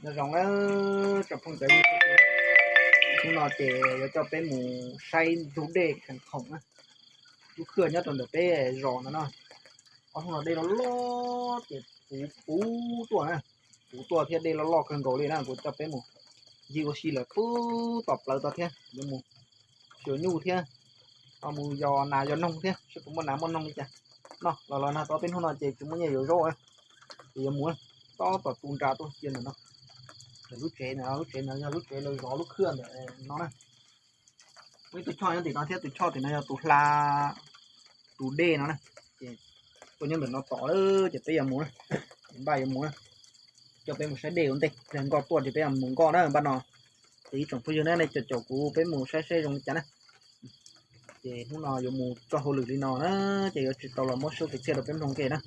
Nyob zoo na tsoom phooj ywg, hnub no ces yuav coj peb mus saib ntug dej Khees Khoom na, lub khwj nyob rau ntawm peb zos no no. Ob hnub no dej loj loj ces puv puv tuaj na, puv tuaj thiab dej loj loj kawg nkaus li na, kuv coj peb mus ncig ua si lawm puag tom plawv tod thiab yuav mus xyuas nyuj thiab, ho mus yos nas yos noog thiab saib puas muaj nas muaj noog li cas. No los los nag tod peb hnub no ces tsis muaj nyiaj yuav zaub, ces yuav mus tob tom tu nra tuaj cia ntawm no. Lub tsev ntawm no, lub tsev ntawd yog lub tsev lawv zov lub khwj ntawm no na. Muaj ib tug choj nyob tim no thiab, tus choj tim no yog tus hla tus dej no na. Ces tuaj nyob ntawm no tom lawm ces peb yuav mus na, npaj yuav mus na, coj peb mus saib dej ua ntej, nkoj tuaj ces peb yuav mus nkoj na npaj no. Ces ib tsoom phooj ywg na, nej caum caum kuv peb mus saib saib zoo li cas na. Ces hnub no yuav mus txoj hauj lwm li no na, ces yuav tsis tau los muab suab kwv txhiaj rau peb mloog ke na.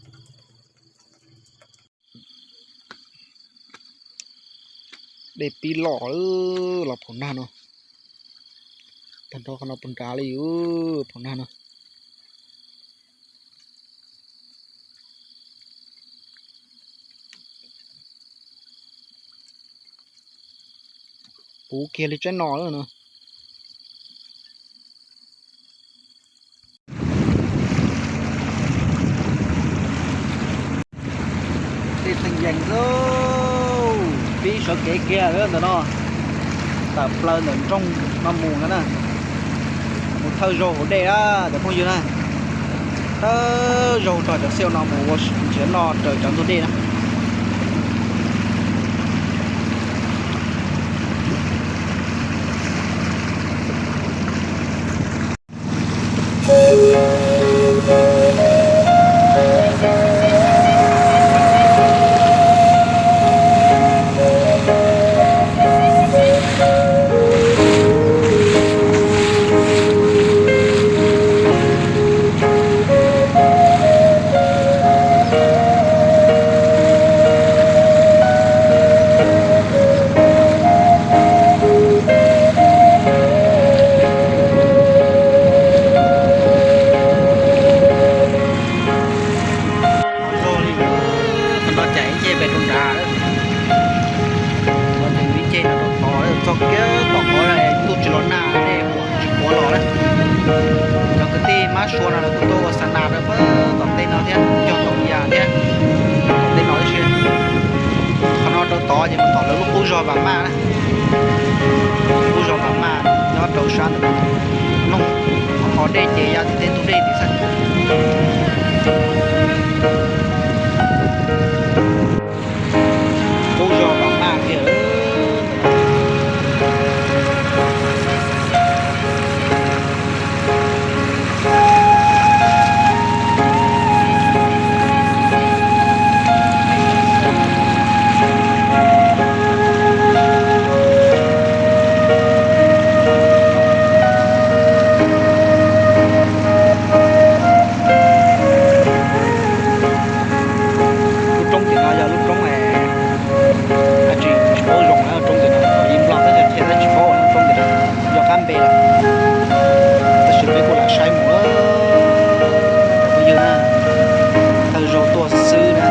Dej pib loj los phaum nag no, tag nrho qhov no puag nrad li, phaum nag no. Puv kiag li tsaib no lawm no. Dej theej yees lauj, pib sawv kev kiag ntawm no, tawm plaws ntawm nroog no mus no na, mus thawj zaug hauv dej na cov phooj ywg na. Thawj zaug nrog cov xib hwb no mus ua nrhiav noj raws cov ntug dej na. Zog li, qhov no cais ib nceg pem rau nrad, qhov ntawd ib nceg no rau tod, txog kiag tom qhov ntuj tsis los nag, dej huam tsis huam los na. Cov kwv tij mab sua no lawv kuj tuaj ua xa nas rau puag tom tej no thiab, cog tom yas thiab, tom tej no tib si. Qhov no rau tod ces mus tom lawv lub qub zog Vam Maj na. Qub zog Vam Maj nyob rau sab ntawm no, qhov dej ces ya tim tej ntug dej tim xwb. Qub zog Vam Maj kiag. Lub roob tim no yog lub roob, tsis paub zoo na, roob tim no, ib Nplog tab sis thiaj tsis paub lub roob tim no yog qab npe lawm, tab sis peb kuj lam saib mus, phooj ywg na, thawj zaug tuaj xwb na.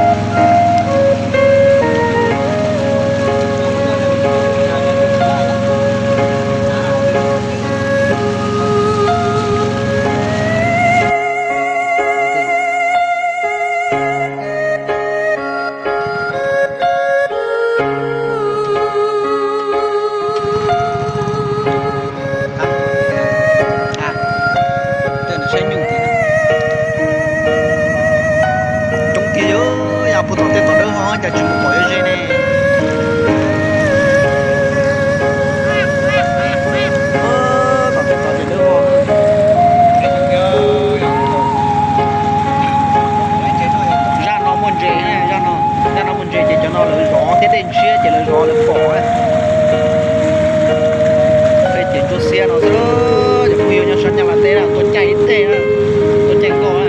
Coob tiag, yog puag tom tej tod dawb vog cas tsis mus tom yuav ze ne. Tom tej tod ces dawb vog. Zaj no muaj ntses, zaj no, zaj no muaj ntses ces cov no lawv zov thiab, dej ntshiab ces lawv zov lawv pom. Tej ces ntsuab xiab no xwb, cov phooj ywg nyob sab Nyab Laj teb na, tuaj caij ib teg na, tuaj caij nkoj na.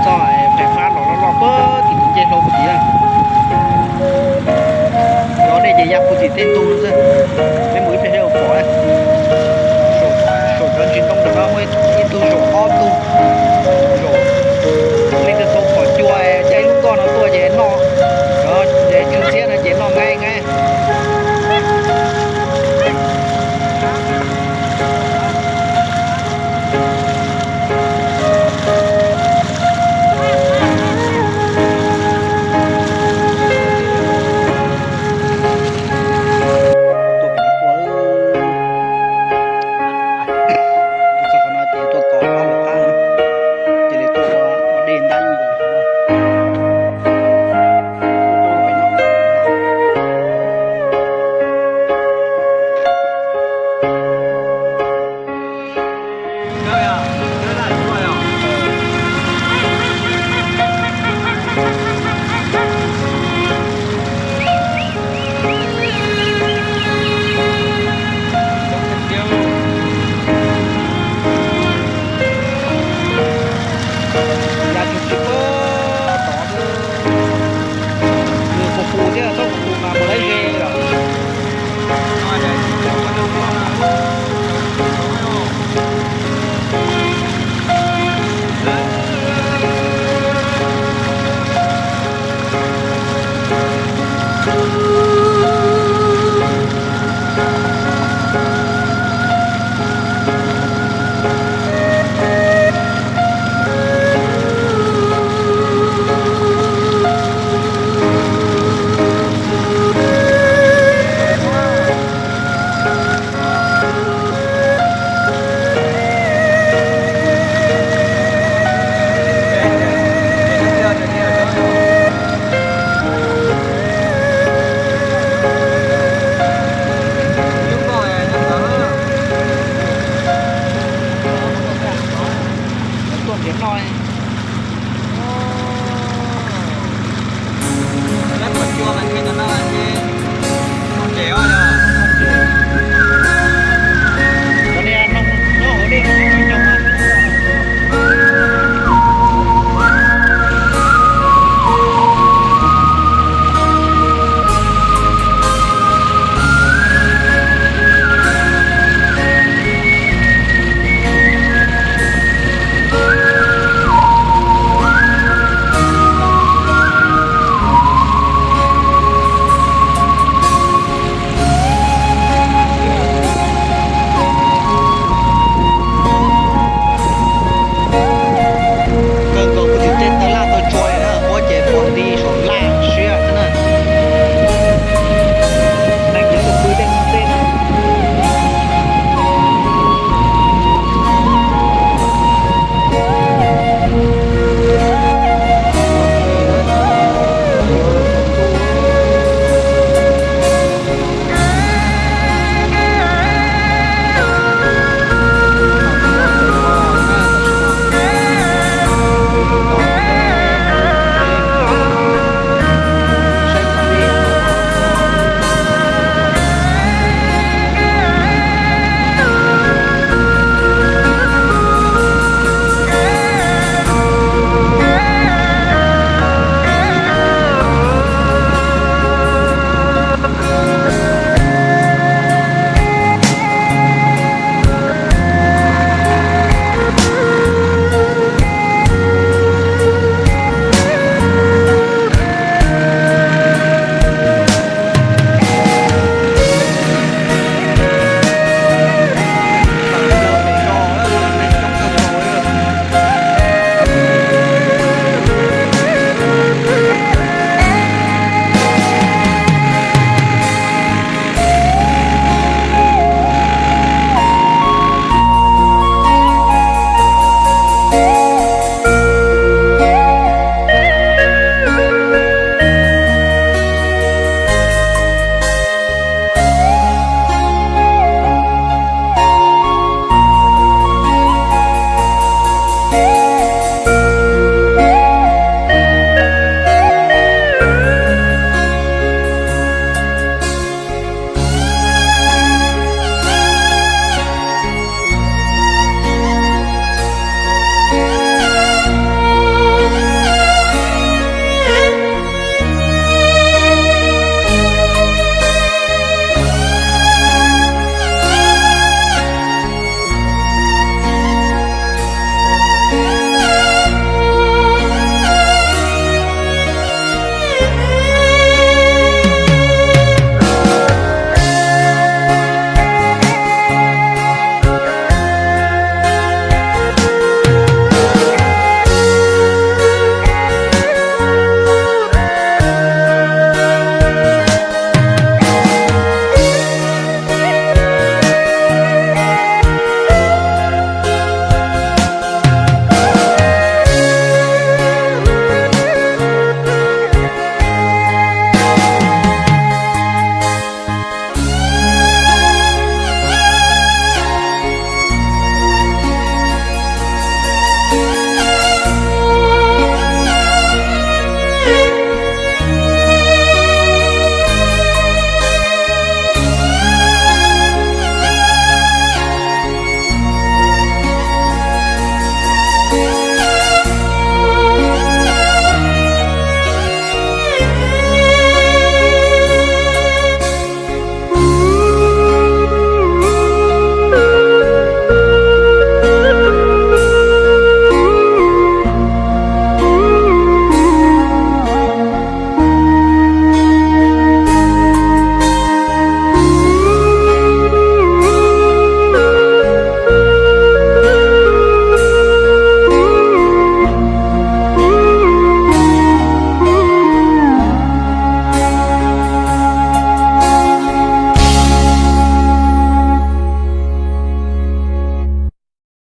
Txoj fais fab los loj loj puag tim tus ncej hlau puag tim na. Zov dej ces ya puag tim tej ntug no xwb. Peb mus ib pliag peb ua pom na. Saum cov ntsis ntoo ntawm no muaj ib tug zaum, ob tug zaum, leej twg tau phom cua caij lub nkoj no tuaj ces noj Yav tsum tsis pub tod, nws qus qus thiab, txhob qus qus mas mus laib ze os.